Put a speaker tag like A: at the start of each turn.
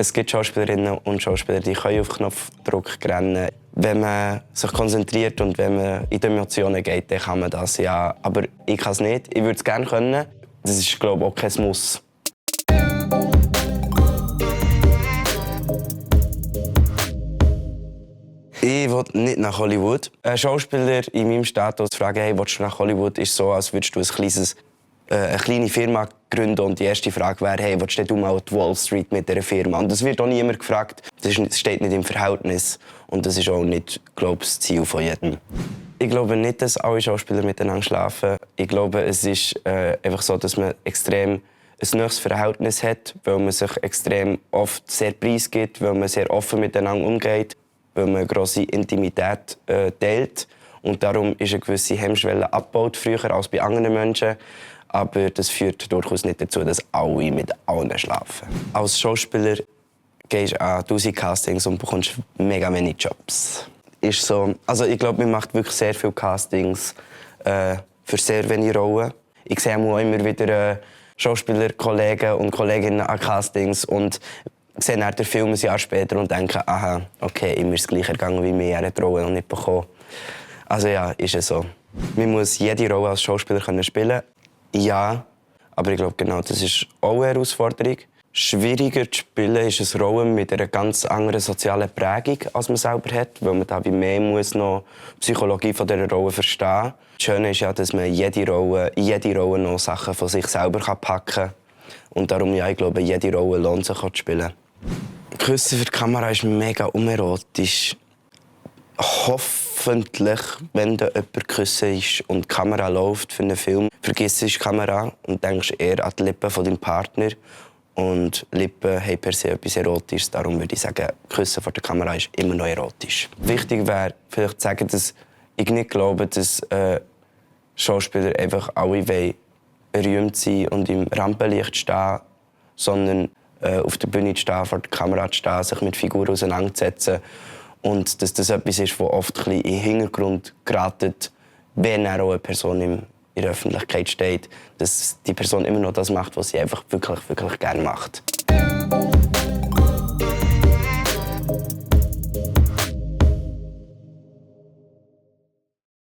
A: Es gibt Schauspielerinnen und Schauspieler, die können auf Knopfdruck rennen. Wenn man sich konzentriert und wenn man in die Emotionen geht, dann kann man das, ja. Aber ich kann es nicht. Ich würde es gerne können. Das ist, glaube ich, auch kein Muss. Ich will nicht nach Hollywood. Ein Schauspieler in meinem Status fragen, hey, willst du nach Hollywood, ist so, als würdest du eine kleine Firma gründen und die erste Frage wäre, hey, willst du mal auf Wall Street mit dieser Firma? Und das wird auch niemand gefragt. Das steht nicht im Verhältnis und das ist auch nicht, glaube ich, das Ziel von jedem. Ich glaube nicht, dass alle Schauspieler miteinander schlafen. Ich glaube, es ist einfach so, dass man extrem ein nahes Verhältnis hat, weil man sich extrem oft sehr preisgibt, weil man sehr offen miteinander umgeht, weil man eine grosse Intimität teilt. Und darum ist eine gewisse Hemmschwelle abgebaut, früher als bei anderen Menschen. Aber das führt durchaus nicht dazu, dass alle mit allen schlafen. Als Schauspieler gehst du an 1000 Castings und bekommst mega wenig Jobs. Ist so. Also ich glaube, man macht wirklich sehr viele Castings für sehr wenige Rollen. Ich sehe auch immer wieder Schauspielerkollegen und Kolleginnen an Castings und sehe dann den Film ein Jahr später und denke, aha, okay, immer das Gleiche gegangen wie mir, er hat die Rolle noch nicht bekommen. Also ja, ist es so. Man muss jede Rolle als Schauspieler spielen können. Ja, aber ich glaube, genau das ist auch eine Herausforderung. Schwieriger zu spielen ist eine Rolle mit einer ganz anderen sozialen Prägung, als man selber hat, weil man da wie mehr muss noch die Psychologie von dieser Rolle verstehen muss. Das Schöne ist ja, dass man in jede Rolle noch Sachen von sich selber packen kann. Und darum, ja, ich glaube, jede Rolle lohnt sich auch zu spielen. Küssen für die Kamera ist mega unerotisch. Hoffentlich, wenn da jemand küssen ist und die Kamera läuft für einen Film, vergisst du die Kamera und denkst eher an die Lippen von deinem Partner. Und Lippen haben per se etwas Erotisches. Darum würde ich sagen, Küssen vor der Kamera ist immer noch erotisch. Wichtig wäre vielleicht zu sagen, dass ich nicht glaube, dass Schauspieler einfach alle berühmt sein und im Rampenlicht stehen, sondern auf der Bühne zu stehen, vor der Kamera zu stehen, sich mit Figuren auseinanderzusetzen. Und dass das etwas ist, das oft ein bisschen in den Hintergrund gerät, wenn auch eine Person in der Öffentlichkeit steht, dass die Person immer noch das macht, was sie einfach wirklich, wirklich gerne macht.